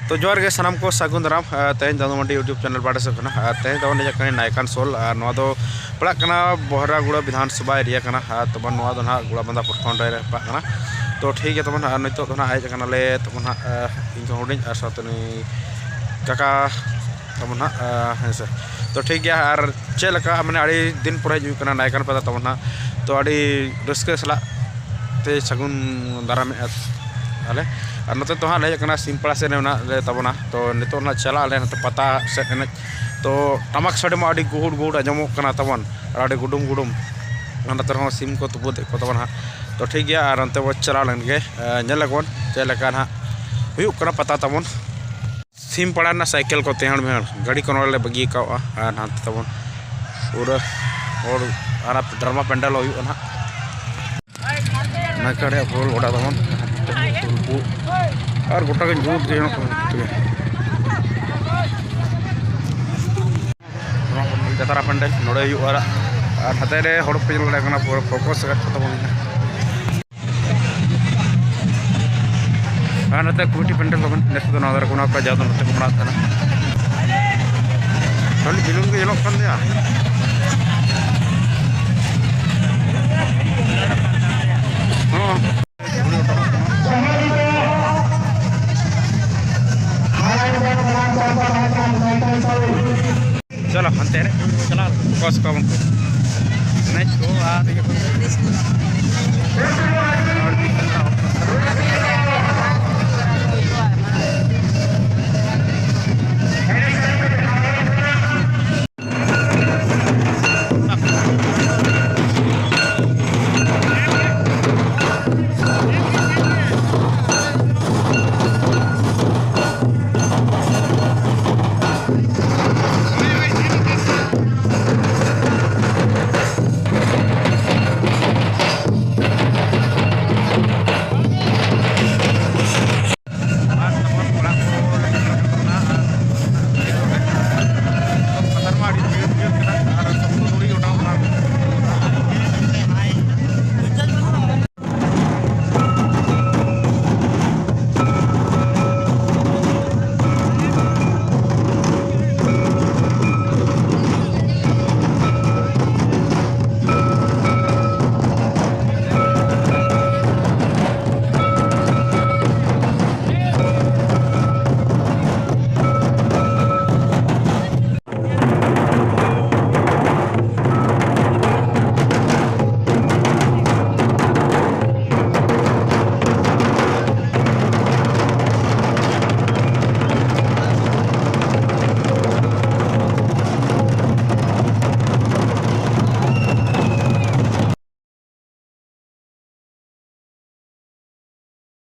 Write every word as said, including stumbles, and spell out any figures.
ᱛᱚ ᱡᱚᱦᱟᱨ ᱜᱮ ᱥᱟᱱᱟᱢ ᱠᱚ, ᱥᱟᱹᱜᱩᱱ ᱫᱟᱨᱟᱢ᱾ ᱟᱨ ᱛᱮᱦᱮᱧ ᱫᱟᱫᱩ ᱢᱟᱱᱰᱤ YouTube channel ᱯᱟᱦᱴᱟ ᱥᱮᱫ ᱠᱷᱚᱱᱟᱜ, ᱟᱨ ᱛᱮᱦᱮᱧ ᱫᱚ ᱱᱤᱭᱟᱹ ᱠᱟᱱᱟ ᱱᱟᱭᱠᱟᱱ ᱥᱳᱞ, ᱟᱨ ᱱᱚᱣᱟ ᱫᱚ ᱯᱟᱲᱟᱜ ᱠᱟᱱᱟ ᱵᱚᱦᱨᱟᱜᱩᱲᱟ ᱵᱤᱫᱷᱟᱱ ᱥᱚᱵᱷᱟ area ᱠᱟᱱᱟ᱾ ᱟᱨ ᱛᱟᱵᱚᱱ ᱱᱚᱣᱟ ᱫᱚ ᱱᱟᱦᱟᱜ ᱜᱩᱲᱟᱵᱟᱸᱫᱟ ᱯᱨᱚᱠᱷᱚᱸᱰ ᱨᱮ ᱯᱟᱲᱟᱜ ᱠᱟᱱᱟ᱾ ᱛᱚ ᱴᱷᱤᱠ ᱜᱮᱭᱟ ᱛᱟᱵᱚᱱ, ᱟᱨ ᱱᱤᱛᱚᱜ ᱫᱚ ᱱᱟᱦᱟᱜ ᱦᱮᱡ ᱟᱠᱟᱱᱟᱞᱮ ᱛᱟᱵᱚᱱ ᱱᱟᱦᱟᱜ, ᱟᱨ ᱤᱧ ᱠᱷᱚᱱ ᱦᱩᱰᱤᱧ ᱟᱨ ᱥᱟᱶᱛᱮ ᱱᱩᱭ ᱠᱟᱠᱟ ᱛᱟᱵᱚᱱ ᱱᱟᱦᱟᱜ, ᱟᱨ ᱦᱮᱸ ᱥᱮ᱾ ᱛᱚ ᱴᱷᱤᱠ ᱜᱮᱭᱟ, ᱟᱨ ᱪᱮᱫ ᱞᱮᱠᱟ ᱢᱟᱱᱮ ᱟᱹᱰᱤ ᱫᱤᱱ ᱯᱚᱨᱮ ᱦᱤᱡᱩᱜ ᱠᱟᱱᱟ ᱱᱟᱭᱠᱟᱱ ᱯᱟᱛᱟ ᱛᱟᱵᱚᱱ ᱱᱟᱦᱟᱜ, ᱛᱚ ᱟᱹᱰᱤ ᱨᱟᱹᱥᱠᱟᱹ ᱥᱟᱞᱟᱜ ᱛᱮ ᱥᱟᱹᱜᱩᱱ ᱫᱟᱨᱟᱢᱮᱫᱼᱟ ᱟᱞᱮ᱾ ᱟᱨ ᱱᱚᱛᱮ ᱫᱚ ᱦᱟᱸᱜ ᱞᱮ ᱦᱮᱡ ᱟᱠᱟᱱᱟ ᱥᱤᱢᱯᱟᱲᱟ ᱥᱮᱫ ᱨᱮ ᱢᱮᱱᱟᱜ ᱞᱮ ᱛᱟᱵᱚᱱᱟ᱾ ᱛᱚ ᱱᱤᱛᱚᱜ ᱱᱟᱜ ᱪᱟᱞᱟᱜ ᱟᱞᱮ ᱱᱚᱛᱮ ᱯᱟᱛᱟ ᱥᱮᱫ ᱮᱱᱮᱡ᱾ ᱛᱚ ᱴᱟᱢᱟᱠ ᱥᱟᱰᱮ ᱢᱟ ᱟᱹᱰᱤ ᱜᱩᱦᱩᱰ ᱜᱩᱦᱩᱰ ᱟᱸᱡᱚᱢᱚᱜ ᱠᱟᱱᱟ ᱛᱟᱵᱚᱱ, ᱟᱨ ᱟᱹᱰᱤ ᱜᱩᱰᱩᱢ ᱜᱩᱰᱩᱢ᱾ ᱟᱨ ᱱᱚᱛᱮ ᱨᱮᱦᱚᱸ ᱥᱤᱢ ᱠᱚ ᱛᱩᱯᱩᱫᱮᱫ ᱠᱚ ᱛᱟᱵᱚᱱᱟ ᱦᱟᱸᱜ᱾ ᱛᱚ ᱴᱷᱤᱠ ᱜᱮᱭᱟ, ᱟᱨ ᱚᱱᱛᱮ ᱵᱚ ᱪᱟᱞᱟᱣ ᱞᱮᱱ ᱜᱮ, ᱮ, ᱧᱮᱞ ᱟᱵᱚᱱ ᱪᱮᱫ ᱞᱮᱠᱟ ᱱᱟᱦᱟᱜ ᱦᱩᱭᱩᱜ ᱠᱟᱱᱟ ᱯᱟᱛᱟ ᱛᱟᱵᱚᱱ᱾ ᱥᱤᱢ ᱯᱟᱲᱟ ᱨᱮᱱᱟᱜ ᱥᱟᱭᱠᱮᱞ ᱠᱚ ᱛᱮᱦᱟᱲ ᱢᱮᱦᱟᱲ, ᱜᱟᱹᱰᱤ ᱠᱚ ᱱᱚᱰᱮ ᱞᱮ ᱵᱟᱹᱜᱤ ᱟᱠᱟᱣᱟᱜᱼᱟ᱾ ᱟᱨ ᱦᱟᱱᱛᱮ ᱛᱟᱵᱚᱱ ᱯᱩᱨᱟᱹ ᱦᱚᱲ, ᱟᱨ ᱰᱨᱟᱢᱟ ᱯᱮᱱᱰᱮᱞ ᱦᱩᱭᱩᱜᱼᱟ ᱱᱟᱦᱟᱜ᱾ ᱱᱟᱭᱠᱟ ᱨᱮᱭᱟᱜ ᱦᱚᱲ ᱜᱚᱰᱟ ᱛᱟᱵᱚᱱ, ᱟᱨ ᱜᱚᱴᱟ ᱜᱮ ᱧᱩᱛ ᱜᱮ ᱧᱮᱞᱚᱜ ᱠᱟᱱᱟ᱾ ᱱᱚᱣᱟ ᱡᱟᱛᱨᱟ ᱯᱮᱱᱰᱮᱞ ᱱᱚᱰᱮ ᱦᱩᱭᱩᱜᱼᱟ᱾ ᱟᱨ ᱦᱟᱛᱮ ᱨᱮ ᱦᱚᱲ ᱠᱚ ᱧᱮᱞ ᱫᱟᱲᱮᱭᱟᱜ ᱠᱟᱱᱟ, ᱯᱩᱨᱟᱹ ᱯᱷᱳᱠᱟᱥ ᱠᱟᱛᱮ ᱛᱟᱵᱚᱱ᱾ ᱟᱨ ᱱᱚᱛᱮ ᱠᱚᱢᱤᱴᱤ ᱯᱮᱱᱰᱮᱞ ᱛᱟᱵᱚᱱ, ᱱᱮᱥ ᱫᱚ ᱱᱚᱣᱟ ᱫᱷᱟᱨᱮ ᱠᱚ, ᱚᱱᱟ ᱠᱚ ᱡᱟᱦᱟᱸ ᱫᱚ ᱱᱚᱛᱮ ᱠᱚ ᱢᱟᱲᱟᱝ ᱛᱟᱦᱮᱱᱟ᱾ ᱠᱷᱟᱹᱞᱤ ᱵᱮᱞᱩᱱ ᱜᱮ ᱧᱮᱞᱚᱜ ᱠᱟᱱ ᱜᱮᱭᱟ᱾ ᱦᱚᱸ᱾ ᱪᱚᱞᱚ, ᱦᱟᱱᱛᱮ ᱨᱮ ᱪᱟᱞᱟᱣ ᱵᱚᱥ ᱠᱚ ᱮᱱᱮᱡ ᱠᱚ ᱟᱨ ᱤᱭᱟᱹ ᱠᱚ᱾